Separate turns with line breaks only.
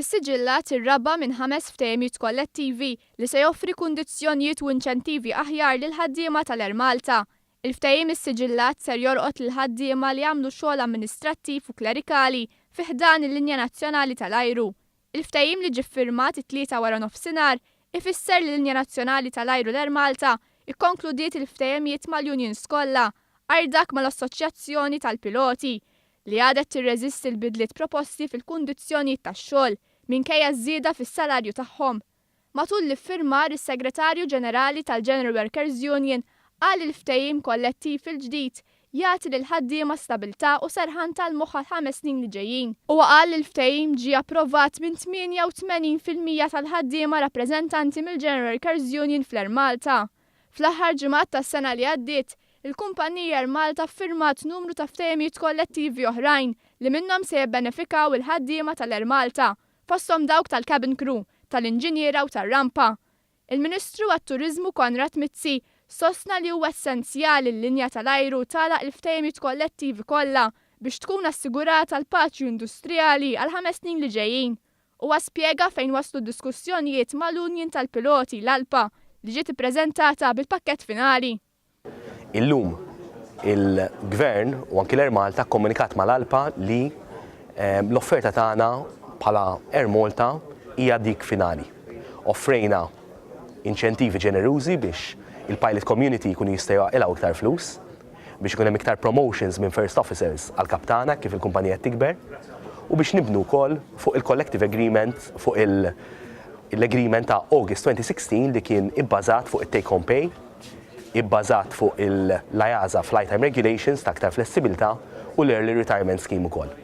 Issiġillat ir-raba' minn ħames ftehimiet kollettivi li se joffri kundizzjonijiet u inċentivi aħjar lill-ħaddiema tal-Air Malta. Il-ftehim issiġillat ser jolqot lill-ħaddiema li jagħmlu xogħol amministrattiv u klerikali fi ħdan il-linja nazzjonali tal-ajru. Il-ftehim li ġie ffirmat it-Tlieta waranofsinhar ifisser li l-linja nazzjonali tal-ajru l-Air Malta kkonkludiet il-ftehimiet mal-unions kollha għajr dak mal-Assoċjazzjoni tal-Piloti li għadet tirreżisti l-bidliet proposti fil-kundizzjonijiet tax-xogħol minkejja ż-żieda fis-salarju tagħhom. Matul l-iffirmar is-Segretarju Ġenerali tal-General Workers Union qal li l-ftehim kollettiv il-ġdid jagħti lill-ħaddiema stabilità u serħan tal-moħħ għall-ħames snin li ġejjin. Huwa qal li l-ftehim ġie approvat minn 88% tal-ħaddiema rappreżentanti mill-General Workers Union fl-Air Malta. Fl-aħħar ġimgħat tas-sena li għaddiet, il-kumpanija Air Malta ffirmat numru ta' ftehimiet kollettivi oħrajn li minnhom se jibbenefikaw il-ħaddiema tal-Air Malta, fosthom dawk tal-cabin crew, tal-inġiniera u tar-rampa. Il-Ministru għat-Turiżmu Konrad Mizzi sostna li huwa essenzjali l-linja tal-ajru tagħlaq il-ftehimiet kollettivi kollha biex tkun assigurata l-paċi industrijali għall-ħames snin li ġejjin. Huwa spjega fejn waslu d-diskussjonijiet mal-union tal-piloti, l-ALPA, li ġiet ippreżentata bil-pakkett finali.
Illum il-Gvern u anki l-Air Malta kkomunikat mal-ALPA li l-offerta tagħna bħala Air Malta hija dik finali. Offrejna inċentivi ġenerużi biex il-pilot community jkunu jistgħu jaqilgħu iktar flus, biex ikun hemm iktar promotions minn first officers għal kaptana kif il-kumpanija tikber u biex nibnu wkoll fuq il-collective agreement, fuq l-agreement ta' August 2016 li kien ibbażat fuq it-take home pay, ibbażat fuq l-IASA Flight Time Regulations ta' aktar flessibilità u l-Early Retirement Scheme ukoll.